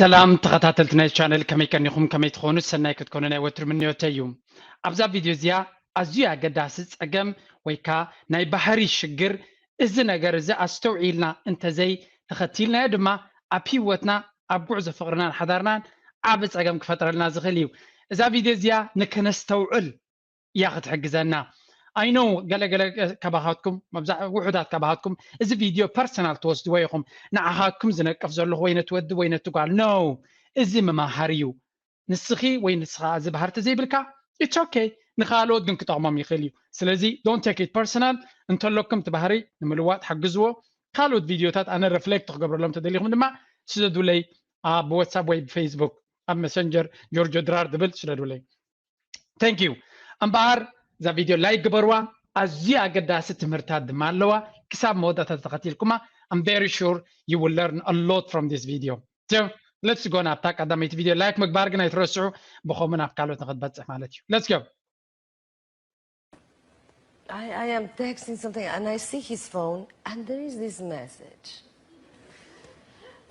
ሰላም ተኸታተልቲ ናይ ቻነል፣ ከመይ ቀኒኹም? ከመይ ትኾኑ? ሰናይ ክትኮኑ ናይ ወትሩ ምንዮተይ እዩ። ኣብዛ ቪድዮ እዚኣ ኣዝዩ ኣገዳሲ ጸገም ወይ ከኣ ናይ ባህሪ ሽግር፣ እዚ ነገር እዚ ኣስተውዒልና እንተዘይ ተኸቲልናዮ ድማ ኣብ ህይወትና፣ ኣብ ጉዕዞ ፍቕርናን ሓዳርናን ዓቢ ጸገም ክፈጥረልና ዝኽእል እዩ። እዛ ቪድዮ እዚኣ ንክነስተውዕል እያ ክትሕግዘና። I know ገለ ገለ ካባኻትኩም፣ መብዛሕ ውሑዳት ካባኻትኩም እዚ ቪድዮ ፐርሰናል ትወስድዎ ኢኹም። ንዓኻትኩም ዝነቅፍ ዘለኹ ወይ ነቲ ወዲ ወይ ነቲ ጓል። No፣ እዚ መማሃሪ እዩ። ንስኺ ወይ ንስኻ እዚ ባህሪ ተዘይብልካ፣ it's okay፣ ንኻልኦት ግን ክጠቕሞም ይኽእል እዩ። ስለዚ don't take it personal። እንተለኩም እቲ ባህሪ ንምልዋጥ ሓግዝዎ። ካልኦት ቪድዮታት ኣነ ሪፍሌክት ክገብረሎም ተደሊኹም ድማ ስደዱለይ፣ ኣብ ዋትሳፕ ወይ ብፌስቡክ ኣብ መሰንጀር ጆርጆ ድራር ድብል ስደዱለይ። Thank you። እምበኣር እዛ ቪድዮ ላይክ ግበርዋ፣ ኣዝዩ ኣገዳሲ ትምህርታት ድማ ኣለዋ። ክሳብ መወዳእታ ተኸቲልኩማ፣ I'm very sure you will learn a lot from this video. So let's go ናብታ ቀዳመይቲ ቪድዮ። ላይክ ምግባር ግን ኣይትረስዑ፣ ብኸምኡ ናብ ካልኦት ንክትበጽሕ ማለት እዩ። Let's go። I, I am texting something and I see his phone and there is this message.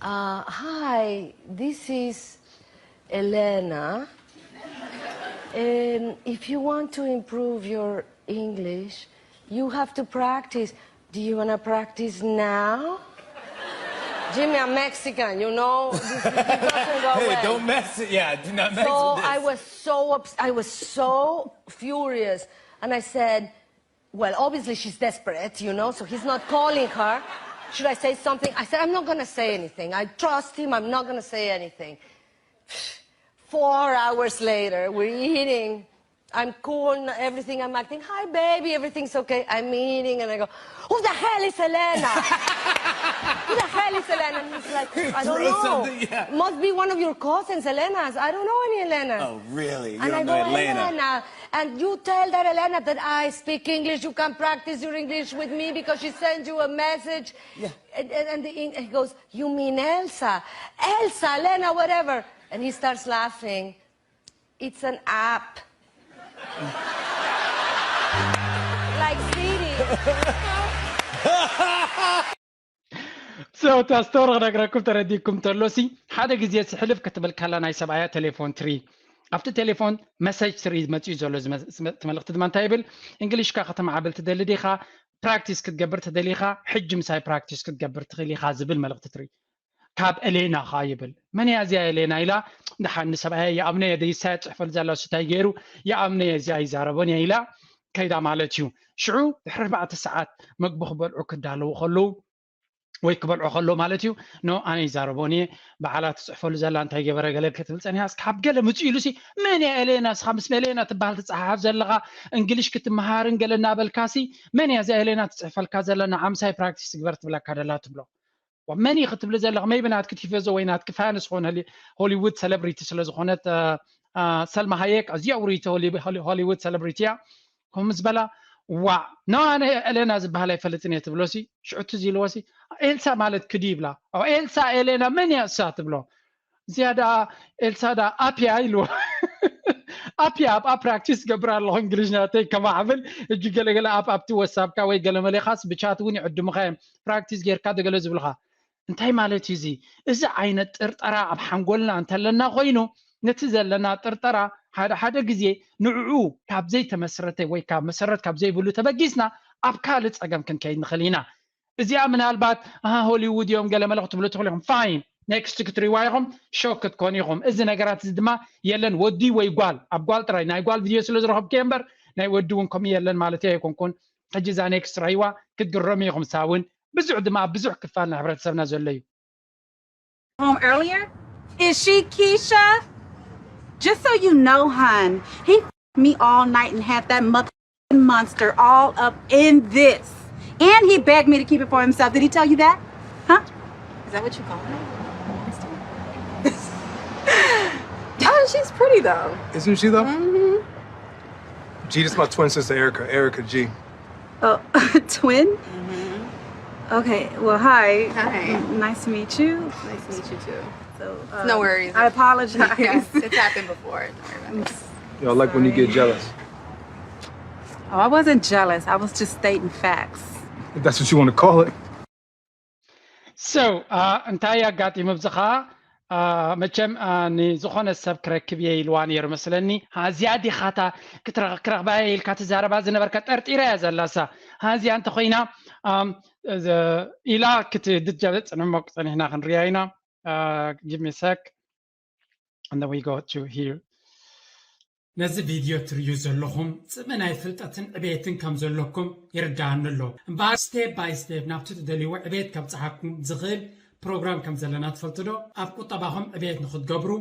Uh, hi, this is Elena. Um, if you want to improve your English, you have to practice. Do you want to practice now? Jimmy, I'm Mexican, you know? This, this doesn't go Hey, well. Don't mess it. Yeah, do not mess So with this. I was so ups- I was so furious, and I said, "Well, obviously she's desperate, you know. So he's not calling her. Should I say something?" I said, "I'm not gonna say anything. I trust him. I'm not gonna say anything." Four hours later, we're eating. I'm cool, n- everything. I'm acting, "Hi, baby, everything's okay." I'm eating, and I go, "Who the hell is Elena? Who the hell is Elena?" And he's like, "I don't Throw know. Something, yeah. Must be one of your cousins, Elena's. I don't know any Elena." Oh, really? You And I don't go, know Elena? "Elena, and you tell that Elena that I speak English. You can practice your English with me because she sends you a message." Yeah. And, and, and the, Eng- he goes, "You mean Elsa? Elsa, Elena, whatever." And he starts laughing. "It's an app." Like Siri. So እታ ስቶሪ ክነግረኩም ተረዲኩም ተሎሲ፣ ሓደ ግዜ ስሕልፍ ክትብል ካላ ናይ ሰብኣያ ቴሌፎን ትሪ። ኣብቲ ቴሌፎን መሰጅ ትሪ መፅዩ ዘሎ ዝመ- ዝመ- እቲ መልእኽቲ ድማ እንታይ ይብል? እንግሊሽካ ከተማዕብል ትደሊ ዲኻ? ፕራክቲስ ክትገብር ተደሊኻ ሕጂ ምሳይ ፕራክቲስ ክትገብር ትኽእል ኢኻ ዝብል መልእኽቲ ትሪ። ካብ ኤሌና ኻ ይብል። መን እያ እዚኣ ኤሌና ኢላ፣ ደሓን ንሰብኣያ ይኣምነየ ደይሳያ ትፅሕፈሉ ዘላ ስታይ ገይሩ ይኣምነየ እዚኣ ይዛረቦን እየ ኢላ ከይዳ ማለት እዩ። ሽዑ ድሕሪ ኣርባዕተ ሰዓት መግቢ ክበልዑ ክዳለዉ ከለዉ ወይ ክበልዑ ከለዉ ማለት እዩ፣ ኖ ኣነ ይዛረቦን እየ፣ በዓላ ትፅሕፈሉ ዘላ እንታይ ገበረ ገለ ክትብል ፀኒሓ፣ እስኪ ካብ ገለ ምፅኡ ኢሉሲ፣ መን እያ ኤሌና? እስኻ ምስ ኤሌና ትበሃል ትፀሓሓፍ ዘለኻ፣ እንግሊሽ ክትመሃርን ገለ እናበልካሲ፣ መን እያ እዛ ኤሌና ትፅሕፈልካ ዘላ? ንዓምሳይ ፕራክቲስ ግበር ትብለካ ደላ ትብሎ። መን እዩ ክትብሊ ዘለኺ? ሜይቢ ናትኪ ቲፈዞ ወይ ናትኪ ፋንስ ዝኾነ ሆሊ- ሆሊውድ ሰለብሪቲ ስለ ዝኾነት፣ አ፣ አ፣ ሰልማ ሃየክ ኣዝያ ውርይቲ ሆሊ- ሆሊ- ሆሊውድ ሰለብሪቲ እያ። ከምኡ ምስ በላ፣ ዋዕ፣ ኖ ኣነ ኤሌና ዝበሃል ኣይፈልጥን እየ ትብሎሲ። ሽዑ ትዝ ኢልዎሲ፣ ኤልሳ ማለት ክዲ ይብላ። ኦ፣ ኤልሳ፣ ኤሌና መን እያ እሳ ትብሎ። እዚኣ ደኣ ኤልሳ ደኣ ኣፕ እያ ኢልዎ። ኣፕ እያ፣ ኣብኣ ፕራክቲስ ገብር ኣለኹ እንግሊሽ ናተይ ከማዕብል። ሕጂ ገለገለ ኣፕ ኣብቲ ወሳብካ ወይ ገለ መሌኻስ ብቻት እውን ይዕድሙኻ እዮም። ፕራክቲስ ጌርካ ዶ ገለ ዝብሉኻ። እንታይ ማለት እዩ እዚ? እዚ ዓይነት ጥርጠራ ኣብ ሓንጎልና እንተለና ኮይኑ፣ ነቲ ዘለና ጥርጠራ ሓደ ሓደ ግዜ ንዕኡ ካብ ዘይተመስረተ ወይ ካብ መሰረት ካብ ዘይብሉ ተበጊስና ኣብ ካልእ ጸገም ክንከይድ ንኽእል ኢና። እዚኣ ምናልባት፣ ኣሃ፣ ሆሊውድ እዮም ገለ መለ ክትብሉ ትኽእሉ ኢኹም። ፋይን፣ ኔክስት ክትሪዋ ኢኹም፣ ሾክ ክትኮኑ ኢኹም። እዚ ነገራት እዚ ድማ የለን፣ ወዲ ወይ ጓል፣ ኣብ ጓል ጥራይ፣ ናይ ጓል ቪድዮ ስለ ዝረኸብኩ እየ እምበር ናይ ወዲ እውን ከምኡ የለን ማለት ኣይኮንኩን። ሕጂ እዛ ኔክስት ራይዋ ክትግረሙ ኢኹም። ሳውን ብዙሕ ድማ ኣብ ብዙሕ ክፋል ናይ ሕብረተሰብና ዘሎ እዩ። Home earlier? Is she Keisha? Just so you know, hun, he f- me all night and had that mother monster all up in this. And he begged me to keep it for himself. Did he tell you that? Huh? Is that what you call her? Oh, she's pretty though. Isn't she though? Mm-hmm. G, this is my twin sister Erica. Erica G. Oh, twin? Mm-hmm. Okay, well, hi. Hi. N- Nice to meet you. Nice to meet you too. So, No um, worries. I apologize. Yes, it's happened before. Don't worry about it. Y'all like when you get jealous. Oh, I wasn't jealous. I was just stating facts. If that's what you want to call it. So uh, እንታይ ኣጋጢሙ ኣብዚ ኸዓ መቸም ንዝኾነ ሰብ ክረክብ እየ ኢልዋ ነይሩ መስለኒ። እዚኣ ዲኻታ ክረኽባያ ኢልካ ትዛረባ ዝነበርካ ጠርጢራ እያ ዘላሳ። እዚኣ እንተኾይና ኢላ ክትድጃለ ፅንመቅ ፀኒሕና ክንርያ ኢና። Give me a sec. And then we go to here. ነዚ ቪድዮ ትርእዩ ዘለኹም ጽምእ ናይ ፍልጠትን ዕቤትን ከም ዘለኩም ይርዳኣኒ ኣሎ። እምበኣር step by step ናብቲ ትደልይዎ ዕቤት ከብጽሓኩም ዝኽእል ፕሮግራም ከም ዘለና ትፈልጡ ዶ? ኣብ ቁጠባኹም ዕቤት ንኽትገብሩ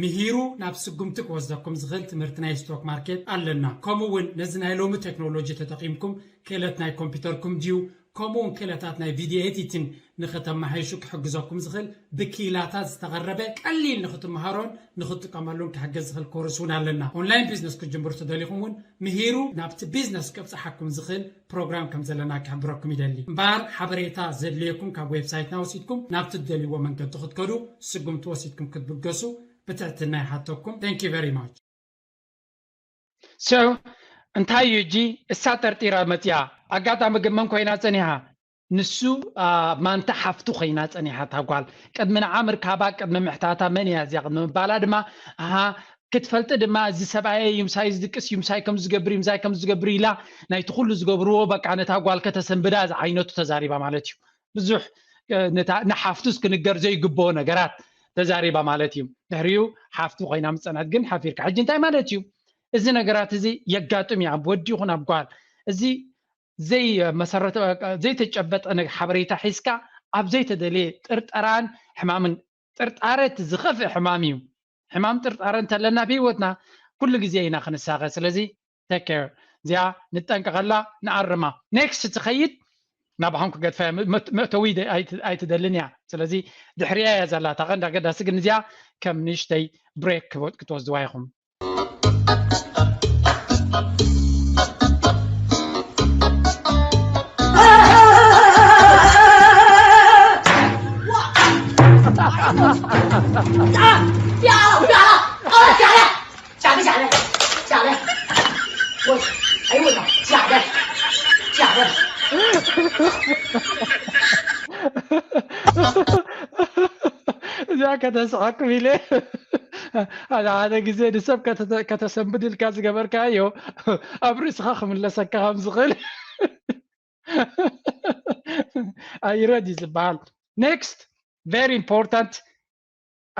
ምሂሩ ናብ ስጉምቲ ክወስደኩም ዝኽእል ትምህርቲ ናይ ስቶክ ማርኬት ኣለና። ከምኡ እውን ነዚ ናይ ሎሚ ቴክኖሎጂ ተጠቒምኩም ክእለት ናይ ኮምፒውተርኩም ድዩ ከምኡ እውን ክእለታት ናይ ቪድዮ ኤዲቲን ንኽተመሓይሹ ክሕግዘኩም ዝኽእል ብኪላታት ዝተቐረበ ቀሊል ንኽትመሃሮን ንኽትጥቀመሉን ክሕግዝ ዝኽእል ኮርስ እውን ኣለና። ኦንላይን ቢዝነስ ክትጅምሩ ተደሊኹም እውን ምሂሩ ናብቲ ቢዝነስ ከብፅሓኩም ዝኽእል ፕሮግራም ከም ዘለና ክሕብረኩም ይደሊ። እምበኣር ሓበሬታ ዘድልየኩም ካብ ዌብሳይትና ወሲድኩም ናብቲ ትደልይዎ መንገዲ ክትከዱ ስጉምቲ ወሲድኩም ክትብገሱ ብትሕትና ይሓተኩም። Thank you very much። So እንታይ እዩ እጂ እሳ ጠርጢራ መፅያ ኣጋጣሚ ግን መን ኮይና ፀኒሓ ንሱ ማንታ ሓፍቱ ኮይና ፀኒሓ እታ ጓል ቅድሚ ንዓ ምርካባ ቅድሚ ምሕታታ መን እያ እዚኣ ቅድሚ ምባላ ድማ ኣሃ ክትፈልጢ ድማ እዚ ሰብኣየ እዩ ምሳይ ዝድቅስ እዩ ምሳይ ከም ዝገብር እዩ ምሳይ ከም ዝገብር ኢላ ናይቲ ኩሉ ዝገብርዎ በቃ ነታ ጓል ከተሰንብዳ ዝዓይነቱ ተዛሪባ ማለት እዩ ብዙሕ ንሓፍቱስ ክንገር ዘይግብኦ ነገራት ተዛሪባ ማለት እዩ ድሕሪኡ ሓፍቱ ኮይና ምፀናት ግን ሓፊርካ ሕጂ እንታይ ማለት እዩ እዚ ነገራት እዚ የጋጥም እዩ ኣብ ወዲ ይኹን ኣብ ጓል እዚ ዘይመሰረተ ዘይተጨበጠ ሓበሬታ ሒዝካ ኣብ ዘይተደልየ ጥርጠራን ሕማምን ጥርጣረ እቲ ዝኸፍእ ሕማም እዩ ሕማም ጥርጣረ እንተለና ብህይወትና ኩሉ ግዜ ኢና ክንሳኸ ስለዚ take care እዚኣ ንጠንቀቐላ ንኣርማ next ትኸይድ ናባኹም ክገድፋ መእተዊ ኣይትደልን እያ ስለዚ ድሕሪያ እያ ዘላ እታ ቀንዲ ኣገዳሲ ግን እዚኣ ከም ንእሽተይ break ክትወስድዋ ኢኹም እዚኣ ከተስሓኩም ኢለ ሓደ ሓደ ግዜ ንሰብ ከተሰንብድ ኢልካ ዝገበርካዮ ኣብ ርእስኻ ክምለሰካ ከም ዝኽእል ኣይረድ እዩ ዝበሃል next very important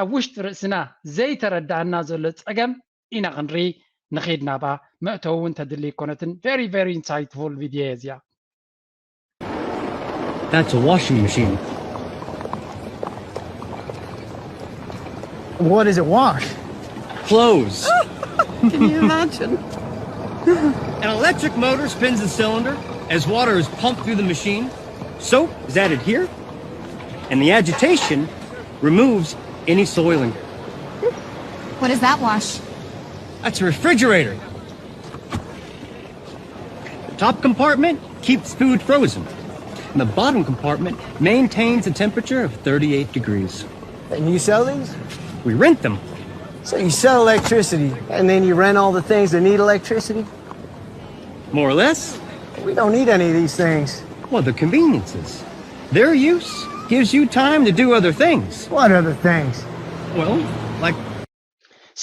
ኣብ ውሽጢ ርእስና ዘይተረዳእና ዘሎ ፀገም ኢና ክንርኢ ንኸይድ ናባ መእተዊ እውን ተድሊ ኣይኮነትን very very insightful video እያ እዚኣ That's a washing machine. What does it wash? Clothes. Can you imagine? An electric motor spins the cylinder as water is pumped through the machine. Soap is added here, and the agitation removes any soiling. What does that wash? That's a refrigerator. The top compartment keeps food frozen. And the bottom compartment maintains a temperature of thirty-eight degrees. And you sell these? We rent them. So you sell electricity, and then you rent all the things that need electricity? More or less. We don't need any of these things. Well, they're conveniences. Their use gives you time to do other things. What other things? Well, like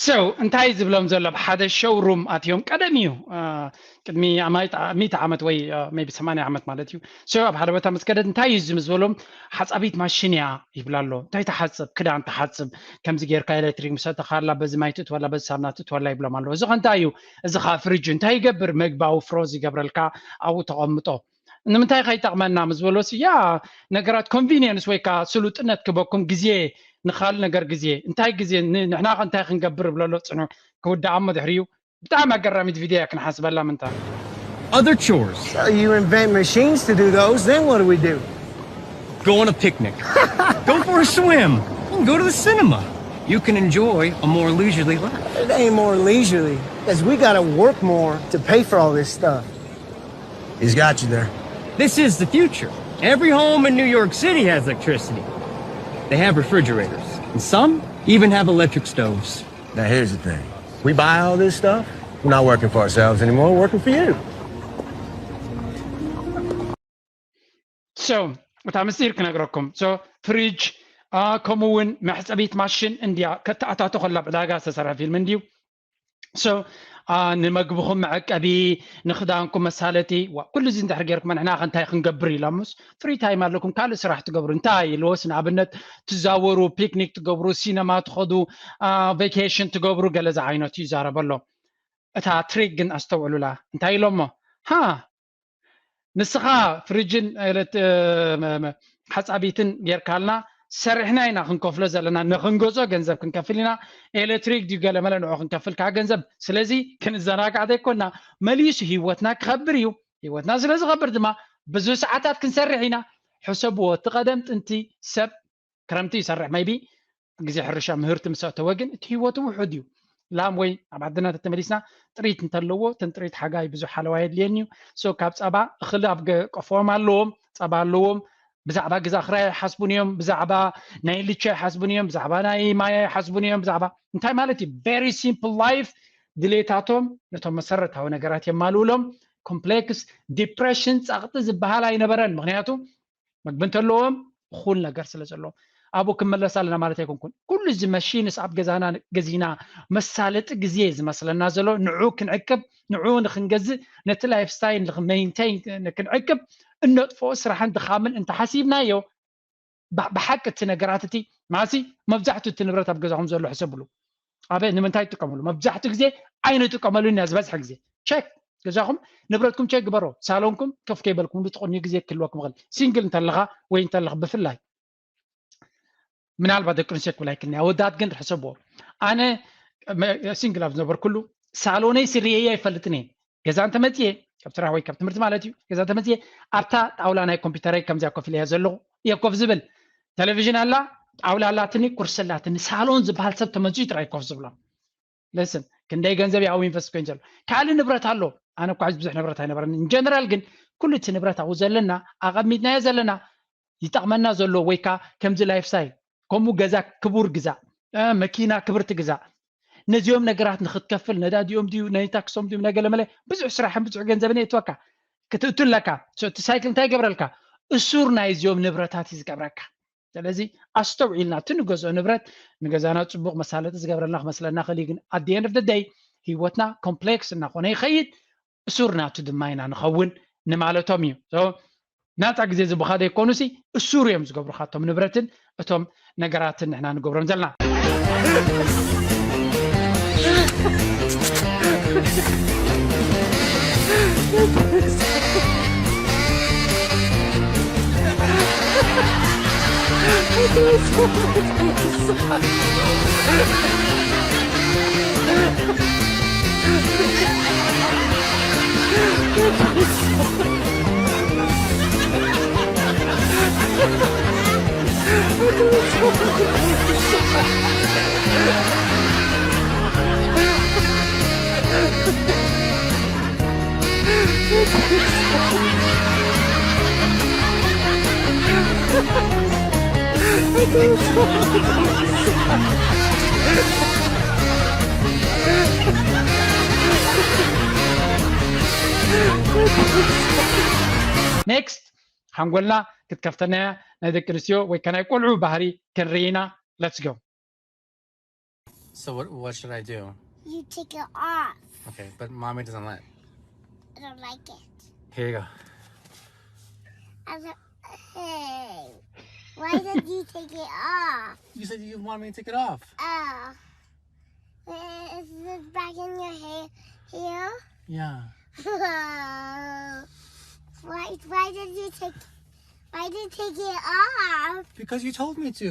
So እንታይ ዝብሎም ዘሎ ኣብ ሓደ showroom ኣትዮም ቀደም እዩ ቅድሚ ሚእቲ ዓመት ወይ maybe ሰማንያ ዓመት ማለት እዩ so ኣብ ሓደ ቦታ ምስ ከደት እንታይ እዩ ዝም ዝበሎም ሓፃቢት ማሽን እያ ይብላ ኣሎ እንታይ ትሓፅብ ክዳን ትሓፅብ ከምዚ ጌርካ ኤሌክትሪክ ምሰተኻላ በዚ ማይ ትእትወላ በዚ ሳምና ትእትወላ ይብሎም ኣለዉ እዚ ከ እንታይ እዩ እዚ ከዓ ፍሪጅ እንታይ ይገብር መግቢ ኣውፍሮ ዝገብረልካ ኣብኡ ተቐምጦ ንምንታይ ከ ይጠቕመና ምስ በሎስ ያ ነገራት convenience ወይ ከዓ ስሉጥነት ክበኩም ግዜ ንኻል ነገር ግዜ እንታይ ግዜ ንሕና ከ እንታይ ክንገብር ብለሎ ፅኑዕ ክውዳኣ እሞ ድሕሪኡ ብጣዕሚ ኣገራሚት ቪድዮ እያ ክንሓስበላ ምንታ Other chores. So you invent machines to do those, then what do we do? Go on a picnic. Go for a swim. And go to the cinema. You can enjoy a more leisurely life. It ain't more leisurely, because we gotta work more to pay for all this stuff. He's got you there. This is the future. Every home in New York City has electricity. They have refrigerators, and some even have electric stoves. Now here's the thing. We buy all this stuff, we're not working for ourselves anymore, we're working for you. So, እታ ምስጢር ክነግረኩም። So, ፍሪጅ ከምኡ እውን መሕፀቢት ማሽን እንድያ ከተኣታቶ ከላ ዕዳጋ ዝተሰርሐ ፊልም እንድዩ። So ንምግብኹም መዐቀቢ፣ ንክዳንኩም መሳለጢ፣ ኩሉ እዚ እንድሕር ጌርኩም ንሕና ከ እንታይ ክንገብር ኢሎምስ፣ ፍሪ ታይም ኣለኩም ካልእ ስራሕ ትገብሩ እንታይ ኢልዎስ፣ ንኣብነት ትዛወሩ፣ ፒክኒክ ትገብሩ፣ ሲነማ ትኸዱ፣ ቬኬሽን ትገብሩ፣ ገለ ዝዓይነቱ ይዛረበ ኣሎ። እታ ትሪክ ግን ኣስተውዕሉላ እንታይ ኢሎሞ? ሃ ንስኻ ፍሪጅን ሓፃቢትን ጌርካልና ሰሪሕና ኢና ክንከፍሎ ዘለና፣ ንክንገዝኦ ገንዘብ ክንከፍል ኢና፣ ኤሌክትሪክ ድዩ ገለመለ ንዑ ክንከፍል ከዓ ገንዘብ። ስለዚ ክንዘናጋዕ ዘይኮና መሊሱ ህይወትና ክኸብር እዩ። ህይወትና ስለ ዝኸብር ድማ ብዙ ሰዓታት ክንሰርሕ ኢና። ሕሰብዎ፣ እቲ ቀደም ጥንቲ ሰብ ክረምቲ ይሰርሕ maybe ግዜ ሕርሻ ምህርቲ ምስ ኣተወ ግን እቲ ህይወቱ ውሑድ እዩ። ላም ወይ ኣብ ዓድና ተተመሊስና ጥሪት እንተለዎ እተን ጥሪት ሓጋይ ብዙሕ ሓለዋ የድልየን እዩ። So ካብ ጸባ እኽሊ ኣብ ገ- ቀፎም ኣለዎም፣ ጸባ ኣለዎም። ብዛዕባ ግዛ ክራይ ኣይሓስቡን እዮም፣ ብዛዕባ ናይ ልቺ ኣይሓስቡን እዮም፣ ብዛዕባ ናይ ማይ ኣይሓስቡን እዮም። ብዛዕባ እንታይ ማለት እዩ? Very simple life ድሌታቶም ነቶም መሰረታዊ ነገራት የማልኡሎም። ኮምፕሌክስ ዲፕሬሽን ጸቕጢ ዝበሃል ኣይነበረን፣ ምክንያቱ መግቢ እንተለዎም እኹል ነገር ስለ ዘለዎ ኣብኡ ክንመለስ ኣለና ማለት ኣይኮንኩን። ኩሉ እዚ መሺንስ ኣብ ገዛና ገዚና መሳለጢ ግዜ ዝመስለና ዘሎ ንዑ ክንዕቅብ፣ ንዑ ንክንገዝእ፣ ነቲ ላይፍ ስታይል ንክመይንተይን ክንዕቅብ እነጥፍኦ ስራሕን ድኻምን እንተሓሲብናዮ ብ- ብሓቂ እቲ ነገራት እቲ ማሲ መብዛሕትኡ እቲ ንብረት ኣብ ገዛኹም ዘሎ ሕሰብሉ። ኣበ ንምንታይ ትጥቀምሉ? መብዛሕትኡ ግዜ ኣይንጥቀመሉን ኢና ዝበዝሐ ግዜ። ቸክ ገዛኹም ንብረትኩም ቸክ ግበሮ። ሳሎንኩም ከፍ ከይበልኩምሉ ትቕንዩ ግዜ ክህልወኩም ይኽእል። ሲንግል እንተለኻ ወይ እንተለኽ ብፍላይ ምናልባት ደቂ ኣንስትዮ ክብላ ይክልኒ ኣወዳት ግን ሕሰብዎ። ኣነ ሲንግል ኣብ ዝነበርኩሉ ሳሎነይ ስርየየ ኣይፈልጥን እየ። ገዛ እንተመፅየ ካብ ስራሕ ወይ ካብ ትምህርቲ ማለት እዩ። ገዛ እንተመፅየ ኣብታ ጣውላ ናይ ኮምፒውተረይ ከምዚያ ኮፍ ኢለ እየ ዘለኹ እየ ኮፍ ዝብል። ቴሌቪዥን ኣላ፣ ጣውላ ኣላትኒ፣ ኩርሲ ኣላትኒ። ሳሎን ዝበሃል ሰብ ተመፅኡ ጥራይ ኮፍ ዝብሎ። ለስን ክንደይ ገንዘብ ያው ኢንቨስት ኮይኑ ዘሎ ካልእ ንብረት ኣሎ። ኣነ እኳ ብዙሕ ንብረት ኣይነበረኒ። ኢንጀነራል ግን ኩሉ እቲ ንብረት ኣብኡ ዘለና ኣቐሚጥናዮ ዘለና ይጠቕመና ዘሎ ወይ ከዓ ከምዚ ላይፍ ስታይል ከምኡ ገዛ ክቡር ግዛእ፣ መኪና ክብርቲ ግዛእ። ነዚኦም ነገራት ንክትከፍል ነዳዲኦም ድዩ ናይ ታክሶም ድዩ ነገለመለ ብዙሕ ስራሕን ብዙሕ ገንዘብን የእትወካ ክትእቱ ኣለካ። እቲ ሳይክል እንታይ ይገብረልካ? እሱር ናይዚኦም ንብረታት እዩ ዝገብረካ። ስለዚ ኣስተውዒልና እቲ ንገዝኦ ንብረት ንገዛና ፅቡቕ መሳለጢ ዝገብረልና ክመስለና ክእል እዩ። ግን ኣት ኤንድ ኦፍ ደይ ህይወትና ኮምፕሌክስ እናኾነ ይኸይድ። እሱር ናቱ ድማ ኢና ንኸውን ንማለቶም እዩ። ናፃ ግዜ ዝቡኻ ዘይኮኑሲ እሱር እዮም ዝገብሩኻ እቶም ንብረትን እቶም ነገራትን ንሕና ንገብሮም ዘለና። ኔክስት ሓንጎልና ክትከፍተና እያ። ናይ ደቂ ኣንስትዮ ወይ ከ ናይ ቆልዑ ባህሪ ክንርኢ ኢና። Let's go። So what, what should I do? You take it off. Okay, but mommy doesn't let. I don't like it. Here you go. I don't, hey, why did you take it off? You said you want me to take it off. Oh. Is this back in your hair? Here? Yeah. Why, why did you take, why did you take it off? Because you told me to.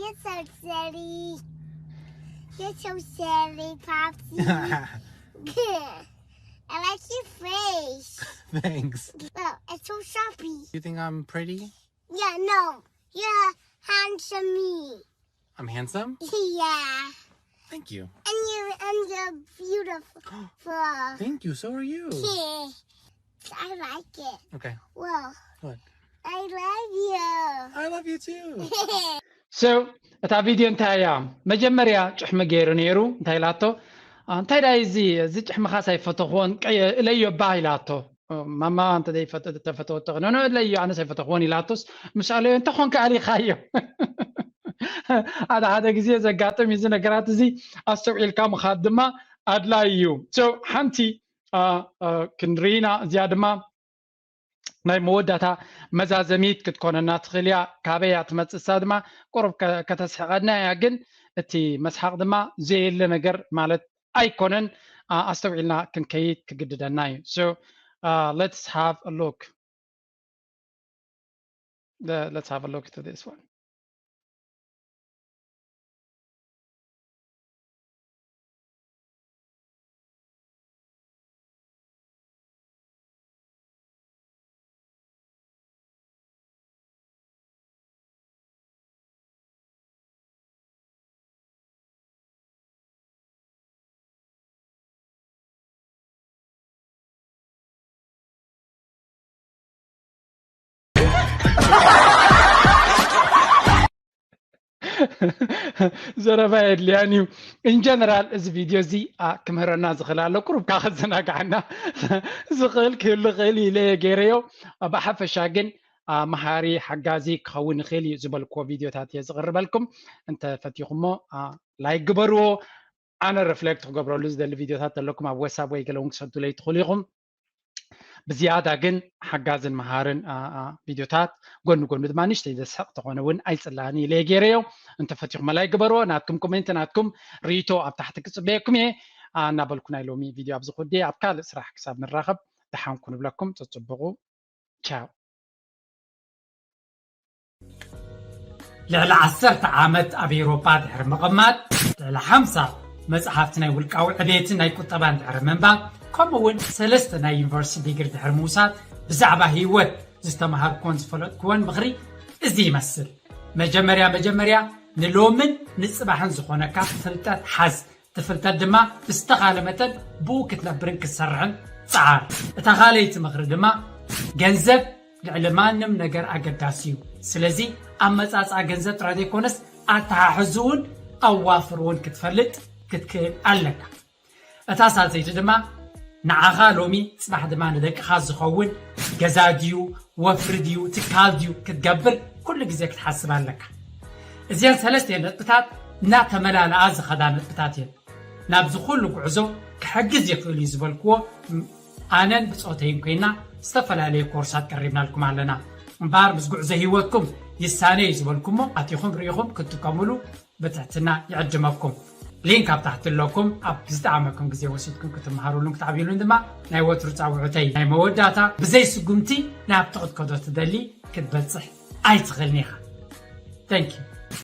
You're so silly. You're so silly, Popsy. I like your face. Thanks. Well, it's so sharpy. You think I'm pretty? Yeah, no. You're handsome me. I'm handsome? Yeah. Thank you. And you and you're beautiful. Thank you. So are you. Yeah. I like it. Okay. Well. What? I love you. I love you too. So እታ ቪድዮ እንታይ እያ? መጀመርያ ጭሕሚ ገይሩ ነይሩ። እንታይ ኢላቶ? እንታይ ዳ እዚ እዚ ጭሕምኻስ ኣይፈተኽዎን እለዮ ባ ኢላቶ። ማማ እንተ ዘይፈተ-፣ ተፈተወቶ ክነንዕለዮ ኣነስ ኣይፈተኽዎን ኢላቶስ ምስ ኣለዮ እንተኾንካ ኣሊኻዮ። ሓደ ሓደ ግዜ ዘጋጥም እዩ እዚ ነገራት እዚ። ኣስተውዒልካ ምኻድ ድማ ኣድላይ እዩ። So ሓንቲ ክንርኢና እዚኣ ድማ ናይ መወዳእታ መዛዘሚት ክትኮነና ትኽእል እያ። ካበይ እያ ትመፅእ እሳ ድማ ቁሩብ ከተስሕቐና እያ። ግን እቲ መስሓቕ ድማ ዘየለ ነገር ማለት ኣይኮነን። ኣስተውዒልና ክንከይድ ክግድደና እዩ። So let's have a look. Let's have a look to this one. ዘረባ የድልያን እዩ። ኢንጀነራል እዚ ቪድዮ እዚ ክምህረና ዝኽእል ኣሎ፣ ቁሩብካ ከዘናግዓና ዝኽእል ክህሉ ይኽእል ኢለ እየ ገይረዮ። ብሓፈሻ ግን መሃሪ ሓጋዚ ክኸውን ይኽእል እዩ ዝበልክዎ ቪድዮታት እየ ዝቕርበልኩም። እንተፈቲኹሞ ላይክ ግበርዎ። ኣነ ሪፍሌክት ክገብረሉ ዝደሊ ቪድዮታት ዘለኩም ኣብ ወሳብ ወይ ገለ እውን ክሰዱለይ ትኽእሉ ኢኹም። ብዝያዳ ግን ሓጋዝን መሃርን ቪድዮታት ጎኒ ጎኒ ድማ ንሽተይ ዘስሕቕ ተኾነ እውን ኣይፅላእን ኢለ ገይረዮ። እንተፈቲኹም ላይክ ግበርዎ። ናትኩም ኮሜንት ናትኩም ርእይቶ ኣብ ታሕቲ ክፅበየኩም እየ እናበልኩ ናይ ሎሚ ቪድዮ ኣብዚ ኩዲ ኣብ ካልእ ስራሕ ክሳብ ንራኸብ ደሓንኩ ንብለኩም። ፅፅብቑ ቻው። ልዕሊ ዓሰርተ ዓመት ኣብ ኤውሮጳ ድሕሪ ምቕማጥ፣ ልዕሊ ሓምሳ መጽሓፍቲ ናይ ውልቃዊ ዕቤትን ናይ ቁጠባን ድሕሪ ምንባብ፣ ከምኡ እውን ሰለስተ ናይ ዩኒቨርሲቲ ዲግሪ ድሕሪ ምውሳድ፣ ብዛዕባ ህይወት ዝተምሃርኩዎን ዝፈለጥኩዎን ምኽሪ እዚ ይመስል። መጀመርያ መጀመርያ ንሎምን ንጽባሕን ዝኾነካ ፍልጠት ሓዝ። እቲ ፍልጠት ድማ ብዝተኻለ መጠን ብኡ ክትነብርን ክትሰርሕን ጸዓር። እታ ካልኣይቲ ምኽሪ ድማ ገንዘብ ልዕሊ ማንም ነገር ኣገዳሲ እዩ። ስለዚ ኣመጻጽኣ ገንዘብ ጥራይ ዘይኮነስ ኣተሓሕዝኡን ኣዋፍርኡን ክትፈልጥ ክትክእል ኣለካ። እታ ሳልሰይቲ ድማ ንዓኻ ሎሚ ጽባሕ ድማ ንደቅኻ ዝኸውን ገዛ ድዩ ወፍሪ ድዩ ትካል ድዩ ክትገብር ኩሉ ግዜ ክትሓስብ ኣለካ። እዚአን ሰለስተ ነጥብታት እናተመላለኣ ዝኸዳ ነጥብታት እየን። ናብዚ ኩሉ ጉዕዞ ክሕግዝ ይኽእል እዩ ዝበልክዎ ኣነን ብፆተይን ኮይና ዝተፈላለዩ ኮርሳት ቀሪብናልኩም ኣለና። እምበኣር ምስ ጉዕዞ ህይወትኩም ይሳነ እዩ ዝበልኩሞ ኣቲኹም ርኢኹም ክትጥቀምሉ ብትሕትና ይዕድመኩም። ሊንክ ኣብ ታሕቲ ኣለኩም። ኣብ ዝጠዓመኩም ግዜ ወሲድኩም ክትመሃሩሉን ክትዓብዩሉን ድማ ናይ ወትሩ ፃውዑተይ። ናይ መወዳእታ ብዘይ ስጉምቲ ናብቲ ክትከዶ ትደሊ ክትበፅሕ ኣይትኽእልን ኢኻ። Thank you።